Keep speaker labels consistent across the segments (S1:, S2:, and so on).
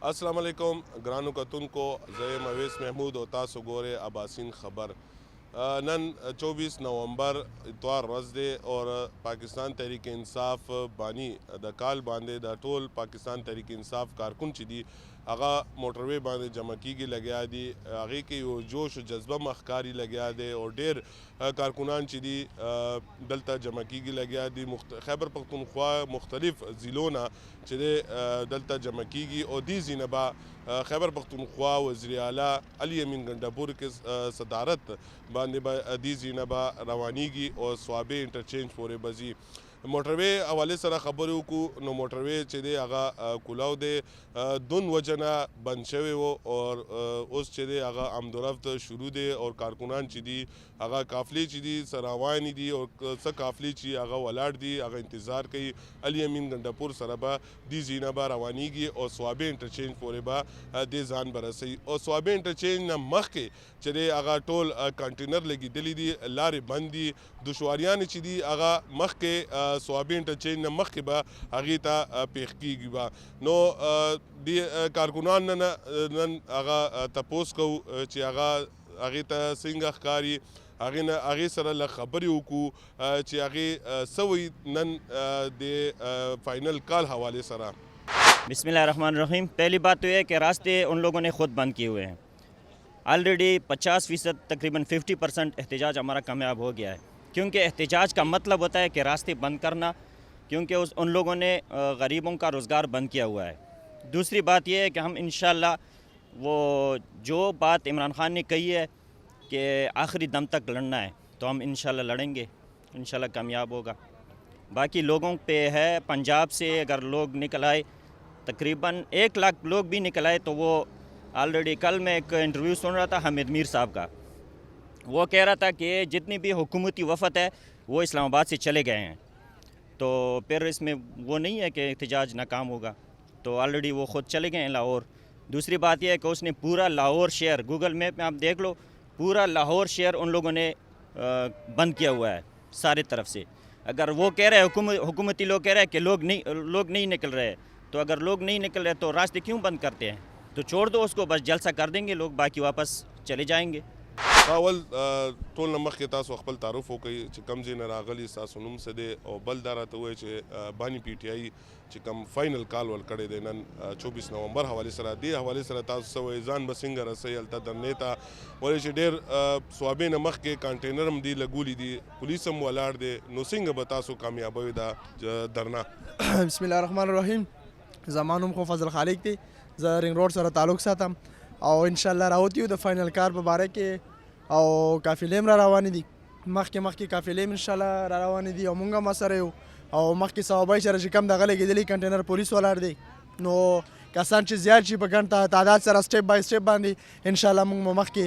S1: السلام علیکم ګرانو کتونکو، زه یم اویس محمود او تاسو ګورئ اباسین خبر. نن 24 نومبر اتوار ورځ دی او پاکستان تحریک انصاف بانی د کال باندې د ټول پاکستان تحریک انصاف کارکن چې دي، هغه موټروی باندې جمع کیږي لګیا دي. هغې کې یو جوش او جذبه مخکاري لګیا دی او ډیر کارکنان چې دي، دلته جمع کیږي لګیا دي. خیبر پښتونخوا مختلف ضلعو نه چې دی، دلته جمع کیږي او دې ځینه به خیبر پښتونخوا وزیر اعلی علي امین ګنډاپور کې صدارت باندې به دې ځینه به روانیږي او صوابې انټرچینج پورې به ځي. موټروی حوالې سره خبرې وکړو، نو موټروی چې دی، هغه کولاو دی دون وجه نه بند شوی و او اوس چې دی، هغه آمدورفت شروع دی او کارکنان چې دي، هغه قافلې چې دي، څه روانې دي او څه قافلې چې هغه ولاړ دي، هغه انتظار کوي. علي امین ګنډاپور سره به دې ځینه به روانیږي او صوابې انټرچینج پورې به دې ځان به رسوي. او صوابې انټرچینج نه مخکې چې دی، هغه ټول کانټینر لګېدلي دي، لارې بند دي، دشواریانې چې دي، هغه مخکې صوابې انټرچینج نه مخکې به هغې ته پېښ کېږي به. نو دې کارکنان نن هغه تپوس کوو چې هغه هغې ته څنګه ښکاري، هغې نه هغې سره لږ خبرې وکړو چې هغې څه وایي نن د فاینل کال حوالې سره.
S2: بسم الله الرحمن الرحیم. पहली बात तो ये है कि रास्ते उन लोगों ने खुद बंद किए हुए हैं ऑलरेडी. 50%, तकरीबन 50% एहतजाज हमारा कामयाब हो गया है, क्योंकि एहतजाज का मतलब होता है कि रास्ते बंद करना, क्योंकि उस उन लोगों ने गरीबों का रोज़गार बंद किया हुआ है. दूसरी बात यह है कि हम इन वो जो बात इमरान खान ने कही है कि आखिरी दम तक लड़ना है, तो हम इन लड़ेंगे, इन कामयाब होगा. बाकी लोगों पे है. पंजाब से अगर लोग निकल आए, तकरीबन 1 लाख लोग भी निकल आए, तो वो ऑलरेडी, कल मैं एक इंटरव्यू सुन रहा था हामिद मीर साहब का, वो कह रहा था कि जितनी भी हुकूमती वफद है, वो इस्लामाबाद से चले गए हैं. तो फिर इसमें वो नहीं है कि एहतजाज नाकाम होगा. तो ऑलरेडी वो ख़ुद चले गए हैं लाहौर. दूसरी बात यह है कि उसने पूरा लाहौर शहर, गूगल मैप में आप देख लो, पूरा लाहौर शहर उन लोगों ने बंद किया हुआ है सारे तरफ से. अगर वो कह रहे हैं, हुकूमती लोग कह रहे हैं कि लोग नहीं निकल रहे, तो अगर लोग नहीं निकल रहे तो रास्ते क्यों बंद करते हैं? तो छोड़ दो उसको, बस जलसा कर देंगे लोग, बाकी वापस चले जाएंगे.
S1: اول ټول نه مخکې تاسو خپل تعارف وکړئ چې کوم ځای نه راغلي، ستاسو نوم څه دی او بل دا راته ووایئ چې بانی پی ټي آی چې کوم فاینل کال ورکړی دی نن 24 نومبر حوالې سره، دې حوالې سره تاسو څه وایئ؟ ځان به څنګه رسوئ هلته درنې ته؟ ولې چې ډېر صوابې نه مخکې کانټینر هم دي لګولي دي، پولیس هم ولاړ دی، نو څنګه به تاسو کامیابوي دا درنه؟
S3: بسم الله الرحمن الرحیم. زما نوم خو فضل خالق دی، زه رینګ روډ سره تعلق ساتم او ان شاء الله راوتی یو د فاینل کار په باره کې او قافلې هم را روانې دي. مخکې مخکې قافلې هم ان شاء الله را روانې دي او مونږ هم سره یو. او مخکې صوابۍ سره چې کوم دغه لګېدلي کنټینر، پولیس ولاړ دی. نو کسان چې زیات شي په ګڼ تعداد سره، step by step باندې، ان شاء الله مونږ به مخکې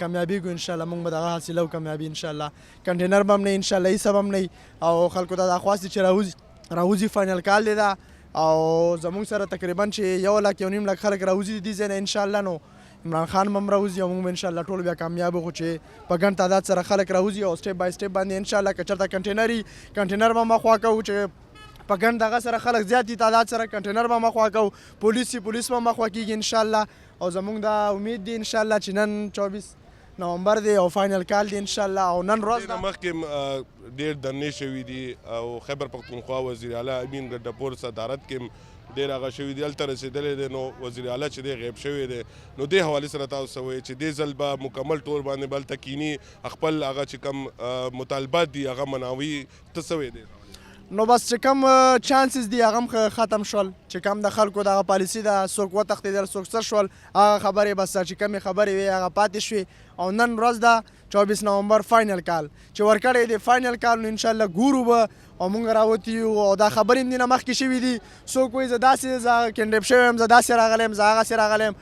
S3: کامیابیږو. ان شاء الله مونږ به دغه حاصلو کامیابي. ان شاء الله کنټینر به هم نه، ان شاء الله هیڅ به هم نه. او خلکو ته دا خواست دی چې راوځي، راوځي، فاینل کال دی دا. او زمونږ سره تقریبا چې 1 لک، 1.5 لک خلک راوځي دي ځای نه ان شاء الله، نو عمران خان به هم راوځي او موږ به ان شاء الله ټول بیا کامیاب. خو چې په ګڼ تعداد سره خلک راوځي او step by step باندې ان شاء الله، که چېرته کنټینري، کنټینر به مخوا کوو. چې په ګڼ دغه سره خلک زیات دي تعداد سره، کنټینر به مخوا کوو، پولیس پولیس به مخوا کیږي ان شاء الله. او زمونږ دا امید دی ان شاء الله چې نن 24 نومبر دی او فاینل کال دی ان شاء الله او نن ورځ
S1: دې نه مخکې ډېر درنې شوي دي او خیبر پښتونخوا وزیر اعلی امین ګنډاپور صدارت کې هم ډېر هغه شوي دي، هلته رسېدلی دی، نو وزیر اعلی چې دی، غیب شوی دی. نو دې حوالې سره تاسو څه وایئ چې دې ځل به مکمل ټور باندې به هلته کینی، خپل هغه چې کوم مطالبات دي، هغه مناوي؟ ته څه وایې دې؟
S3: نو بس چې کوم chances دي، هغه هم ختم شول. چې کوم د خلکو دغه پالیسي ده، څوک وتښتېدل، څوک څه شول، هغه خبرې بس چې کومې خبرې وې، هغه پاتې شوې. او نن ورځ ده 24 نومبر، فاینل کال چې ورکړی دی، فاینل کال. نو انشاءالله ګورو به او مونږ راوتي یو. او دا خبرې هم دې نه مخکې شوې دي. څوک وایي زه داسې، زه کډنیپ شوی یم، زه داسې راغلی یم، زه هغسې راغلی یم،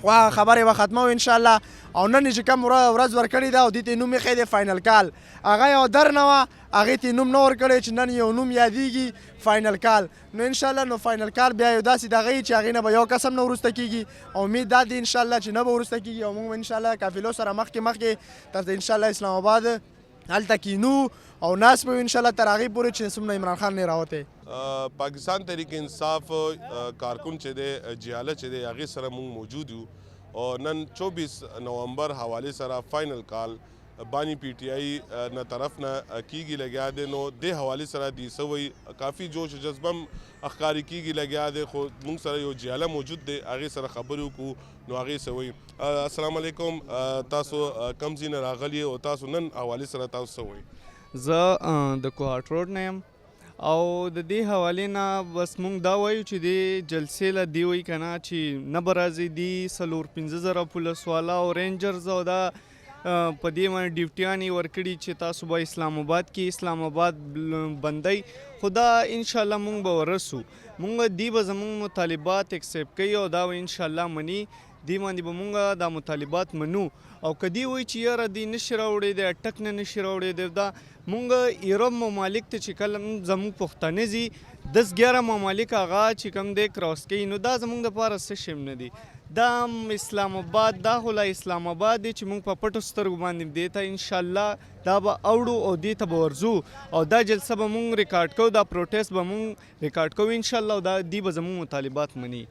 S3: خو هغه خبرې به ختمو ان شاء الله. او نن چې کوم ورځ ورکړې ده او دې ته نوم ایښی دی فاینل کال، هغه یو در نه وه، هغې ته نوم نه ورکړی، چې نن یو نوم یادېږي فاینل کال. نو ان شاء الله، نو فاینل کال بیا یو داسې دغه وي چې هغې نه به یو کس هم نه وروسته کېږي. او امید دا دی ان شاء الله چې نه به وروسته کېږي. او موږ به ان شاء الله قافلو سره مخکې مخکې تر ان شاء الله اسلام آباد. هلته کینو او ناست به یو انشاءالله تر هغې پورې چې څومره عمران خان نه راوتی.
S1: پاکستان تحریک انصاف کارکن چې دی، جیاله چې دی، هغې سره مونږ موجود یو او نن 24 نومبر حوالې سره فاینل کال بانی پی ټی آی نه طرف نه کیږي لګیا دی. نو دې حوالې سره دی څه وایي؟ کافي جوش او جذبه هم ښکاري کیږي لګیا دی، خو مونږ سره یو جیاله موجود دی، هغې سره خبرې وکړو نو هغې څه وایي. السلام علیکم، تاسو کوم ځای نه راغلي او تاسو نن حوالې سره تاسو څه وایي؟
S4: زه د کوهاټ روډ نه یم او د دې حوالې نه بس مونږ دا وایو چې دې جلسې له دی وایي که نه چې نه به راځي دي 4-5 زره پولیس والا او رینجرز او دا په دې باندې ډیوټیانې ورکړي چې تاسو به اسلام آباد کې اسلام آباد بندئ، خو دا انشاءالله مونږ به ورسو. مونږ دی به زمونږ مطالبات accept کوي او دا به انشاءالله مني. دی باندې به مونږ دا مطالبات منو او که دی وایي چې یاره دی نشي راوړی، دی اټک نه نشي راوړی دی، دا مونږ یورپ ممالک ته چې کله زمونږ پښتانه ځي، 10-11 ممالک هغه چې کوم دی cross کوي، نو دا زمونږ دپاره څه شی هم نه دی. دا اسلام آباد، دا خو لا اسلام آباد دی چې مونږ په پټو سترګو باندې دې ته انشاءالله دا به اوړو او دې ته به ورځو او دا جلسه به مونږ ریکارډ کوو، دا protest به مونږ ریکارډ کوو انشاءالله او دا دی به زمونږ مطالبات مني.